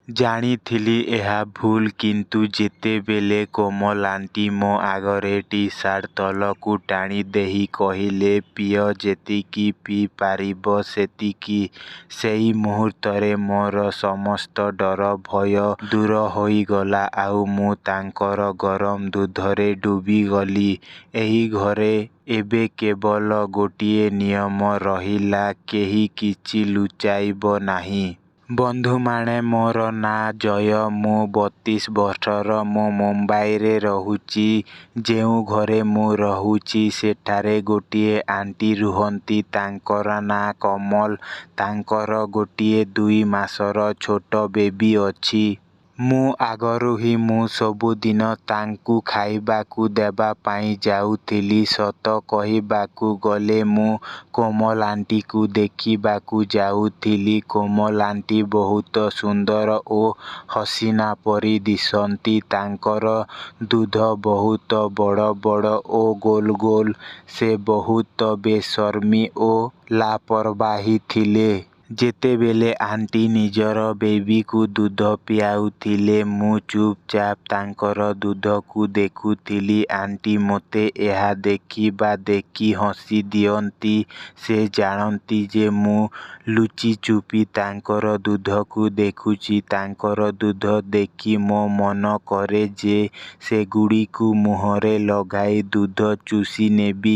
ଜାଣିଥିଲି ଏହା ଭୁଲ୍, କିନ୍ତୁ ଯେତେବେଳେ କୋମଲ୍ ଆଣ୍ଟି ମୋ ଆଗରେ ଟି-ସାର୍ଟ ତଳକୁ ଟାଣିଦେଇ କହିଲେ, ପିଅ, ଯେତିକି ପିଇପାରିବ ସେତିକି, ସେଇ ମୁହୂର୍ତ୍ତରେ ମୋର ସମସ୍ତ ଡର ଭୟ ଦୂର ହୋଇଗଲା ଆଉ ମୁଁ ତାଙ୍କର ଗରମ ଦୁଧରେ ଡୁବିଗଲି। ଏହି ଘରେ ଏବେ କେବଳ ଗୋଟିଏ ନିୟମ ରହିଲା, କେହି କିଛି ଲୁଚାଇବ ନାହିଁ। ବନ୍ଧୁମାନେ, ମୋର ନାଁ ଜୟ। ମୁଁ 32 ବର୍ଷର। ମୁଁ ମୁମ୍ବାଇରେ ରହୁଛି। ଯେଉଁ ଘରେ ମୁଁ ରହୁଛି, ସେଠାରେ ଗୋଟିଏ ଆଣ୍ଟି ରୁହନ୍ତି। ତାଙ୍କର ନାଁ କୋମଲ୍। ତାଙ୍କର ଗୋଟିଏ 2 ମାସର ଛୋଟ ବେବି ଅଛି। ମୁଁ ଆଗରୁ ହିଁ ମୁଁ ସବୁଦିନ ତାଙ୍କୁ ଖାଇବାକୁ ଦେବା ପାଇଁ ଯାଉଥିଲି। ସତ କହିବାକୁ ଗଲେ ମୁଁ କୋମଲ୍ ଆଣ୍ଟିଙ୍କୁ ଦେଖିବାକୁ ଯାଉଥିଲି। କୋମଲ୍ ଆଣ୍ଟି ବହୁତ ସୁନ୍ଦର ଓ ହସିନା ପରି ଦିଶନ୍ତି। ତାଙ୍କର ଦୁଧ ବହୁତ ବଡ଼ ବଡ଼ ଓ ଗୋଲ ଗୋଲ। ସେ ବହୁତ ବେସରମି ଓ ଲାପରବାହୀ ଥିଲେ। ଯେତେବେଳେ ଆଣ୍ଟି ନିଜର ବେବିକୁ ଦୁଧ ପିଆଉଥିଲେ, ମୁଁ ଚୁପଚାପ୍ ତାଙ୍କର ଦୁଧକୁ ଦେଖୁଥିଲି। ଆଣ୍ଟି ମୋତେ ଏହା ଦେଖିବା ଦେଖି ହସି ଦିଅନ୍ତି। ସେ ଜାଣନ୍ତି ଯେ ମୁଁ ଲୁଚିଛୁପି ତାଙ୍କର ଦୁଧକୁ ଦେଖୁଛି। ତାଙ୍କର ଦୁଧ ଦେଖି ମୋ ମନ କରେ ଯେ ସେଗୁଡ଼ିକୁ ମୁହଁରେ ଲଗାଇ ଦୁଧ ଚୁଷିନେବି,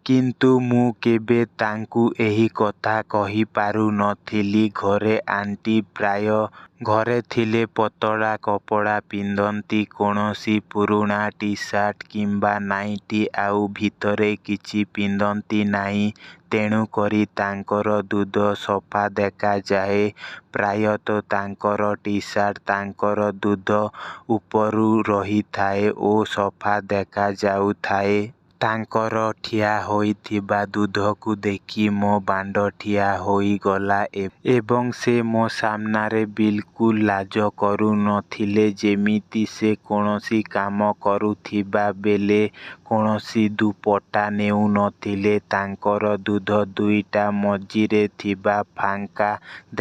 କିନ୍ତୁ ମୁଁ କେବେ ତାଙ୍କୁ ଏହି କଥା କହିପାରୁ ନଥିଲି। ଘରେ ଆଣ୍ଟି ପ୍ରାୟ ଘରେ ଥିଲେ ପତଳା କପଡ଼ା ପିନ୍ଧନ୍ତି, କୌଣସି ପୁରୁଣା ଟି-ସାର୍ଟ କିମ୍ବା ନାଇଟି, ଆଉ ଭିତରେ କିଛି ପିନ୍ଧନ୍ତି ନାହିଁ। ତେଣୁ କରି ତାଙ୍କର ଦୁଧ ସଫା ଦେଖାଯାଏ। ପ୍ରାୟତଃ ତାଙ୍କର ଟି-ସାର୍ଟ ତାଙ୍କର ଦୁଧ ଉପରୁ ରହିଥାଏ ଓ ସଫା ଦେଖାଯାଉଥାଏ। ତାଙ୍କର ଠିଆ ହୋଇଥିବା ଦୁଧକୁ ଦେଖି ମୋ ବାଣ୍ଡ ଠିଆ ହୋଇଗଲା ଏବଂ ସେ ମୋ ସାମ୍ନାରେ ବିଲକୁଲ୍ ଲାଜ କରୁନଥିଲେ, ଯେମିତି ସେ କୌଣସି କାମ କରୁଥିବା ବେଳେ କୌଣସି ଦୁପଟ୍ଟା ନେଉନଥିଲେ। ତାଙ୍କର ଦୁଧ ଦୁଇଟା ମଝିରେ ଥିବା ଫାଙ୍କା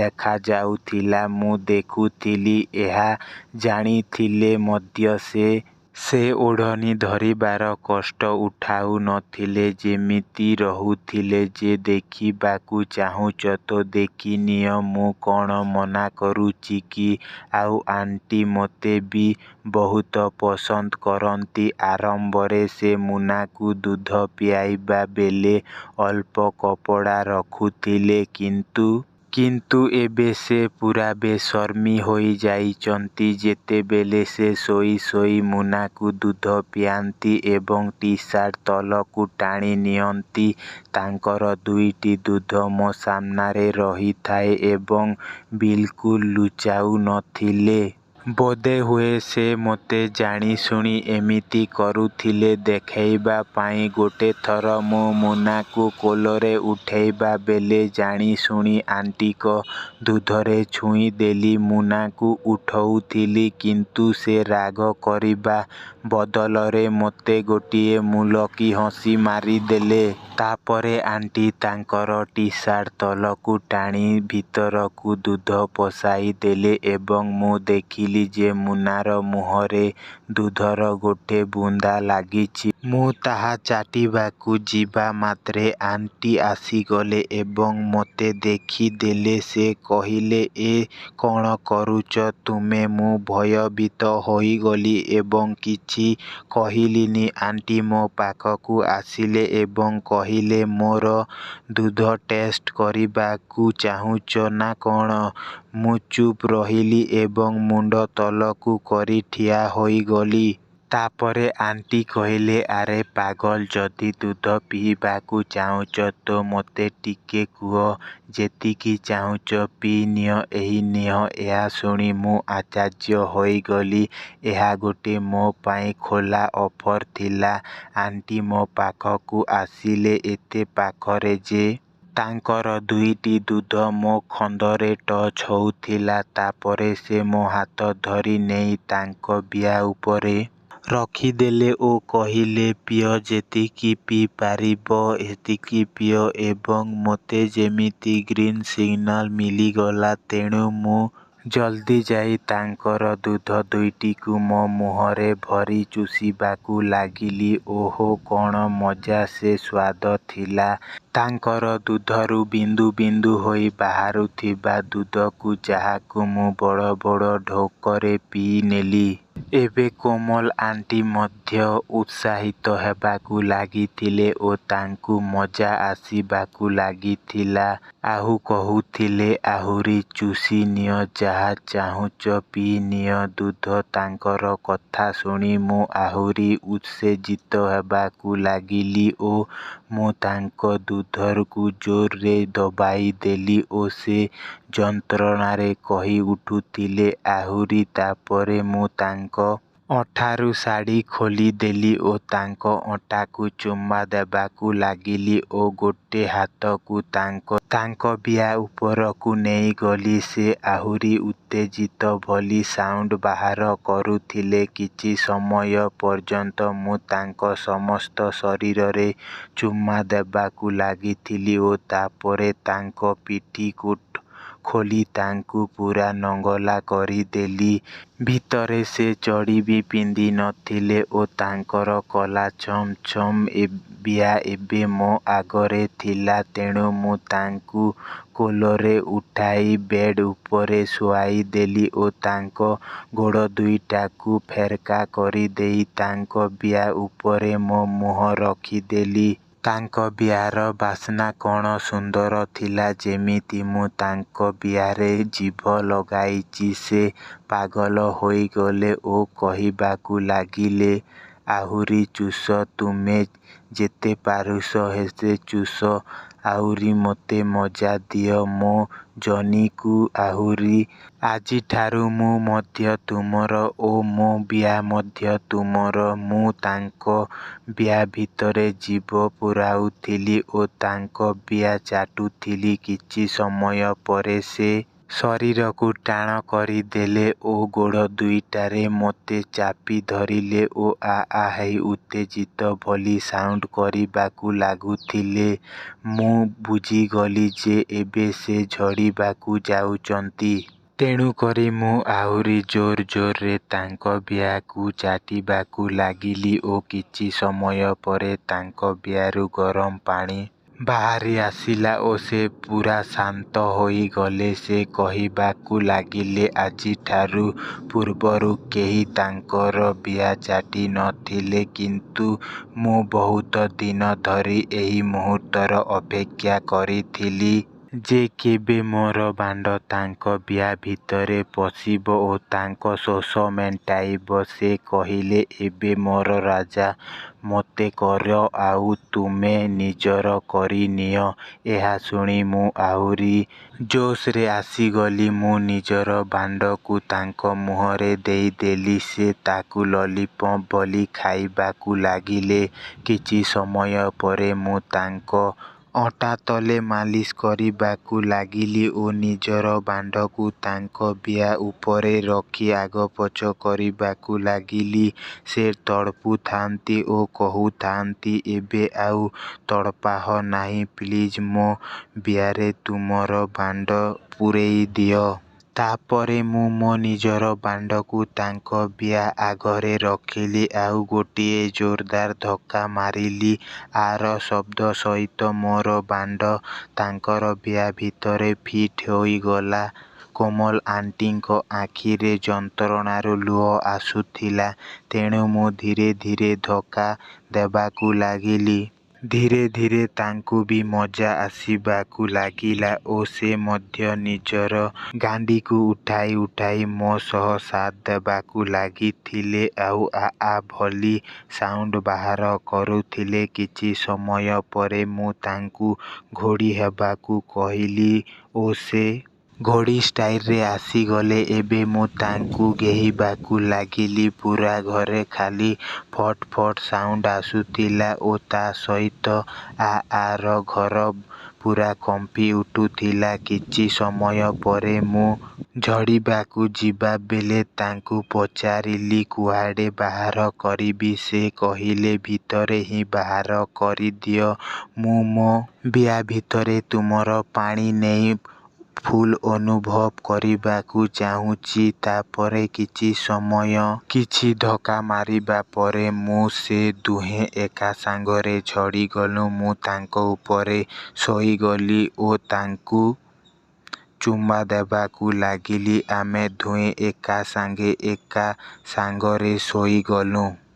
ଦେଖାଯାଉଥିଲା। ମୁଁ ଦେଖୁଥିଲି, ଏହା ଜାଣିଥିଲେ ମଧ୍ୟ ସେ ସେ ଓଢ଼ଣୀ ଧରିବାର କଷ୍ଟ ଉଠାଉ ନଥିଲେ, ଯେମିତି ରହୁଥିଲେ ଯେ ଦେଖିବାକୁ ଚାହୁଁଛ ତ ଦେଖିନିଅ, ମୁଁ କଣ ମନା କରୁଛି କି? ଆଉ ଆଣ୍ଟି ମୋତେ ବି ବହୁତ ପସନ୍ଦ କରନ୍ତି। ଆରମ୍ଭରେ ସେ ମୁନାକୁ ଦୁଧ ପିଆଇବା ବେଳେ ଅଳ୍ପ କପଡ଼ା ରଖୁଥିଲେ, କିନ୍ତୁ ଏବେ ସେ ପୂରା ବେସରମି ହୋଇଯାଇଛନ୍ତି। ଯେତେବେଳେ ସେ ଶୋଇ ଶୋଇ ମୁନାକୁ ଦୁଧ ପିଆନ୍ତି ଏବଂ ଟି-ସାର୍ଟ ତଳକୁ ଟାଣି ନିଅନ୍ତି, ତାଙ୍କର ଦୁଇଟି ଦୁଧ ମୋ ସାମ୍ନାରେ ରହିଥାଏ ଏବଂ ବିଲକୁଲ୍ ଲୁଚାଉ ନଥିଲେ। ବୋଧହୁଏ ସେ ମୋତେ ଜାଣିଶୁଣି ଏମିତି କରୁଥିଲେ ଦେଖାଇବା ପାଇଁ। ଗୋଟେ ଥର ମୁଁ ମୁନାକୁ କୋଳରେ ଉଠେଇବା ବେଳେ ଜାଣିଶୁଣି ଆଣ୍ଟିଙ୍କ ଦୁଧରେ ଛୁଇଁଦେଲି। ମୁନାକୁ ଉଠଉଥିଲି, କିନ୍ତୁ ସେ ରାଗ କରିବା ବଦଳରେ ମୋତେ ଗୋଟିଏ ମୁଲକି ହସ ମାରିଦେଲେ। ତାପରେ ଆଣ୍ଟି ତାଙ୍କର ଟି-ସାର୍ଟ ତଳକୁ ଟାଣି ଭିତରକୁ ଦୁଧ ପଶାଇଦେଲେ ଏବଂ ମୁଁ ଦେଖିଲି ଯେ ମୁନାର ମୁହଁରେ ଦୁଧର ଗୋଟେ ବୁନ୍ଦା ଲାଗିଛି। ମୁଁ ତାହା ଚାଟିବାକୁ ଯିବା ମାତ୍ରେ ଆଣ୍ଟି ଆସିଗଲେ ଏବଂ ମୋତେ ଦେଖିଦେଲେ। ସେ କହିଲେ, ଏ କଣ କରୁଛ ତୁମେ? ମୁଁ ଭୟଭୀତ ହୋଇଗଲି ଏବଂ କିଛି କହିଲିନି। ଆଣ୍ଟି ମୋ ପାଖକୁ ଆସିଲେ ଏବଂ କହିଲେ, ମୋର ଦୁଧ ଟେଷ୍ଟ କରିବାକୁ ଚାହୁଁଛ ନା କଣ? ମୁଁ ଚୁପ୍ ରହିଲି ଏବଂ ମୁଣ୍ଡ ତଳକୁ କରି ଠିଆ ହୋଇଗଲି। ତାପରେ ଆଣ୍ଟି କହିଲେ, ଆରେ ପାଗଳ, ଯଦି ଦୁଧ ପିଇବାକୁ ଚାହୁଁଛ ତ ମୋତେ ଟିକେ କୁହ। ଯେତିକି ଚାହୁଁଛ ପିଇନିଅ, ଏଇ ନିଅ। ଏହା ଶୁଣି ମୁଁ ଆଶ୍ଚର୍ଯ୍ୟ ହୋଇଗଲି। ଏହା ଗୋଟେ ମୋ ପାଇଁ ଖୋଲା ଅଫର୍ ଥିଲା। ଆଣ୍ଟି ମୋ ପାଖକୁ ଆସିଲେ, ଏତେ ପାଖରେ ଯେ ତାଙ୍କର ଦୁଇଟି ଦୁଧ ମୋ କାନ୍ଧରେ ଟଚ୍ ହେଉଥିଲା। ତାପରେ ସେ ମୋ ହାତ ଧରି ନେଇ ତାଙ୍କ ବିଆ ଉପରେ ରଖିଦେଲେ ଓ କହିଲେ, ପିଅ, ଯେତିକି ପିଇପାରିବ ସେତିକି ପିଅ। ଏବଂ ମୋତେ ଯେମିତି ଗ୍ରୀନ୍ ସିଗ୍ନାଲ୍ ମିଳିଗଲା, ତେଣୁ ମୁଁ ଜଲ୍ଦି ଯାଇ ତାଙ୍କର ଦୁଧ ଦୁଇଟିକୁ ମୋ ମୁହଁରେ ଭରି ଚୁଷିବାକୁ ଲାଗିଲି। ଓଃ, କ'ଣ ମଜା ସେ ସ୍ୱାଦ ଥିଲା। ତାଙ୍କର ଦୁଧରୁ ବିନ୍ଦୁ ବିନ୍ଦୁ ହୋଇ ବାହାରୁଥିବା ଦୁଧକୁ, ଯାହାକୁ ମୁଁ ବଡ଼ ବଡ଼ ଢୋକରେ ପିଇନେଲି। ଏବେ କୋମଲ୍ ଆଣ୍ଟି ମଧ୍ୟ ଉତ୍ସାହିତ ହେବାକୁ ଲାଗିଥିଲେ ଓ ତାଙ୍କୁ ମଜା ଆସିବାକୁ ଲାଗିଥିଲା। ଆଉ କହୁଥିଲେ, ଆହୁରି ଚୁଷିନିଅ, ଯାହା ଚାହୁଁଛ ପିଇନିଅ ଦୁଧ। ତାଙ୍କର କଥା ଶୁଣି ମୁଁ ଆହୁରି ଉତ୍ତେଜିତ ହେବାକୁ ଲାଗିଲି ଓ ମୁଁ ତାଙ୍କ ଦୁଧକୁ ଜୋରରେ ଦବାଇଦେଲି ଓ ସେ ଯନ୍ତ୍ରଣାରେ କହିଉଠୁଥିଲେ, ଆହୁରି। ତା'ପରେ ମୁଁ ତାଙ୍କ ଅଣ୍ଟାରୁ ଶାଢ଼ୀ ଖୋଲିଦେଲି ଓ ତାଙ୍କ ଅଣ୍ଟାକୁ ଚୁମା ଦେବାକୁ ଲାଗିଲି ଓ ଗୋଟେ ହାତକୁ ତାଙ୍କ ବିଆ ଉପରକୁ ନେଇଗଲି। ସେ ଆହୁରି ଉତ୍ତେଜିତ ଭଳି ସାଉଣ୍ଡ ବାହାର କରୁଥିଲେ। କିଛି ସମୟ ପର୍ଯ୍ୟନ୍ତ ମୁଁ ତାଙ୍କ ସମସ୍ତ ଶରୀରରେ ଚୁମା ଦେବାକୁ ଲାଗିଥିଲି ଓ ତା'ପରେ ତାଙ୍କ ପିଠି କୋଟ୍ ଖୋଲି ତାଙ୍କୁ ପୂରା ନଙ୍ଗଳା କରିଦେଲି। ଭିତରେ ସେ ଚଡ଼ି ବି ପିନ୍ଧି ନଥିଲେ ଓ ତାଙ୍କର କଳା ଛମ୍ ଛମ୍ ବିଆ ଏବେ ମୋ ଆଗରେ ଥିଲା। ତେଣୁ ମୁଁ ତାଙ୍କୁ କୋଳରେ ଉଠାଇ ବେଡ୍ ଉପରେ ଶୁଆଇଦେଲି ଓ ତାଙ୍କ ଗୋଡ଼ ଦୁଇଟାକୁ ଫେଁକା କରିଦେଇ ତାଙ୍କ ବିଆ ଉପରେ ମୋ ମୁହଁ ରଖିଦେଲି। ତାଙ୍କ ବିଆର ବାସ୍ନା କ'ଣ ସୁନ୍ଦର ଥିଲା। ଯେମିତି ମୁଁ ତାଙ୍କ ବିଆରେ ଜିଭ ଲଗାଇଛି, ସେ ପାଗଳ ହୋଇଗଲେ ଓ କହିବାକୁ ଲାଗିଲେ, ଆହୁରି ଚୁଷ, ତୁମେ ଯେତେ ପାରୁଛ ସେତେ ଚୁଷ, ଆହୁରି ମୋତେ ମଜା ଦିଅ, ମୋ ଯୋନିକୁ ଆହୁରି। ଆଜିଠାରୁ ମୁଁ ମଧ୍ୟ ତୁମର ଓ ମୋ ବିଆ ମଧ୍ୟ ତୁମର। ମୁଁ ତାଙ୍କ ବିଆ ଭିତରେ ଜିଭ ପୂରାଉଥିଲି ଓ ତାଙ୍କ ବିଆ ଚାଟୁଥିଲି। କିଛି ସମୟ ପରେ ସେ ଶରୀରକୁ ଟାଣ କରିଦେଲେ ଓ ଗୋଡ଼ ଦୁଇଟାରେ ମୋତେ ଚାପି ଧରିଲେ ଓ ଆଃ ଆଃ ହେଇ ଉତ୍ତେଜିତ ଭଳି ସାଉଣ୍ଡ କରିବାକୁ ଲାଗୁଥିଲେ। ମୁଁ ବୁଝିଗଲି ଯେ ଏବେ ସେ ଝଡ଼ିବାକୁ ଯାଉଛନ୍ତି। ତେଣୁ କରି ମୁଁ ଆହୁରି ଜୋର୍ ଜୋର୍‌ରେ ତାଙ୍କ ବିଆକୁ ଚାଟିବାକୁ ଲାଗିଲି ଓ କିଛି ସମୟ ପରେ ତାଙ୍କ ବିଆରୁ ଗରମ ପାଣି ବାହାରି ଆସିଲା ଓ ସେ ପୂରା ଶାନ୍ତ ହୋଇଗଲେ। ସେ କହିବାକୁ ଲାଗିଲେ, ଆଜିଠାରୁ ପୂର୍ବରୁ କେହି ତାଙ୍କର ବିଆ ଚାଟି ନଥିଲେ, କିନ୍ତୁ ମୁଁ ବହୁତ ଦିନ ଧରି ଏହି ମୁହୂର୍ତ୍ତର ଅପେକ୍ଷା କରିଥିଲି ଯେ କେବେ ମୋର ବାଣ୍ଡ ତାଙ୍କ ବିଆ ଭିତରେ ପଶିବ ଓ ତାଙ୍କ ଶୋଷ ମେଣ୍ଟାଇବ। ସେ କହିଲେ, ଏବେ ମୋର ରାଜା ମୋତେ କର ଆଉ ତୁମେ ନିଜର କରିନିଅ। ଏହା ଶୁଣି ମୁଁ ଆହୁରି ଜୋସ୍‌ରେ ଆସିଗଲି। ମୁଁ ନିଜର ବାଣ୍ଡକୁ ତାଙ୍କ ମୁହଁରେ ଦେଇଦେଲି। ସେ ତାକୁ ଲଲିପପ୍ ଭଳି ଖାଇବାକୁ ଲାଗିଲେ। କିଛି ସମୟ ପରେ ମୁଁ ତାଙ୍କ ଅଣ୍ଟା ତଳେ ମାଲିସ୍ କରିବାକୁ ଲାଗିଲି ଓ ନିଜର ବାଣ୍ଡକୁ ତାଙ୍କ ବିଆ ଉପରେ ରଖି ଆଗପଛ କରିବାକୁ ଲାଗିଲି। ସେ ତଡ଼ପୁଥାନ୍ତି ଓ କହୁଥାନ୍ତି, ଏବେ ଆଉ ତଡ଼ପାଅ ନାହିଁ, ପ୍ଲିଜ୍ ମୋ ବିଆରେ ତୁମର ବାଣ୍ଡ ପୂରେଇଦିଅ। ତା'ପରେ ମୁଁ ମୋ ନିଜର ବାଣ୍ଡକୁ ତାଙ୍କ ବିଆ ଆଗରେ ରଖିଲି ଆଉ ଗୋଟିଏ ଜୋରଦାର ଧକ୍କା ମାରିଲି। ଆଃର ଶବ୍ଦ ସହିତ ମୋର ବାଣ୍ଡ ତାଙ୍କର ବିଆ ଭିତରେ ଫିଟ୍ ହୋଇଗଲା। କୋମଲ୍ ଆଣ୍ଟିଙ୍କ ଆଖିରେ ଯନ୍ତ୍ରଣାରୁ ଲୁହ ଆସୁଥିଲା। ତେଣୁ ମୁଁ ଧୀରେ ଧୀରେ ଧକ୍କା ଦେବାକୁ ଲାଗିଲି। ଧୀରେ ଧୀରେ ତାଙ୍କୁ ବି ମଜା ଆସିବାକୁ ଲାଗିଲା ଓ ସେ ମଧ୍ୟ ନିଜର ଗାଣ୍ଡିକୁ ଉଠାଇ ଉଠାଇ ମୋ ସହ ସାଥ୍ ଦେବାକୁ ଲାଗିଥିଲେ ଆଉ ଆଃ ଆଃ ଭଳି ସାଉଣ୍ଡ ବାହାର କରୁଥିଲେ। କିଛି ସମୟ ପରେ ମୁଁ ତାଙ୍କୁ ଘୋଡ଼ି ହେବାକୁ କହିଲି ଓ ସେ ଘୋଡ଼ି ଷ୍ଟାଇଲ୍‌ରେ ଆସିଗଲେ। ଏବେ ମୁଁ ତାଙ୍କୁ ଗେହିବାକୁ ଲାଗିଲି। ପୂରା ଘରେ ଖାଲି ଫଟ୍ ଫଟ୍ ସାଉଣ୍ଡ ଆସୁଥିଲା ଓ ତା' ସହିତ ଆଃ ଆଃରେ ଘର ପୂରା କମ୍ପି ଉଠୁଥିଲା। କିଛି ସମୟ ପରେ ମୁଁ ଝଡ଼ିବାକୁ ଯିବା ବେଳେ ତାଙ୍କୁ ପଚାରିଲି, କୁଆଡ଼େ ବାହାର କରିବି? ସେ କହିଲେ, ଭିତରେ ହିଁ ବାହାର କରିଦିଅ, ମୁଁ ମୋ ବିଆ ଭିତରେ ତୁମର ପାଣି ନେଇ ଫୁଲ୍ ଅନୁଭବ କରିବାକୁ ଚାହୁଁଛି। ତା'ପରେ କିଛି ସମୟ କିଛି ଧକ୍କା ମାରିବା ପରେ ମୁଁ ସେ ଦୁହେଁ ଏକା ସାଙ୍ଗରେ ଝଡ଼ିଗଲୁ। ମୁଁ ତାଙ୍କ ଉପରେ ଶୋଇଗଲି ଓ ତାଙ୍କୁ ଚୁମା ଦେବାକୁ ଲାଗିଲି। ଆମେ ଦୁହେଁ ଏକା ସାଙ୍ଗେ ଏକା ସାଙ୍ଗରେ ଶୋଇଗଲୁଁ।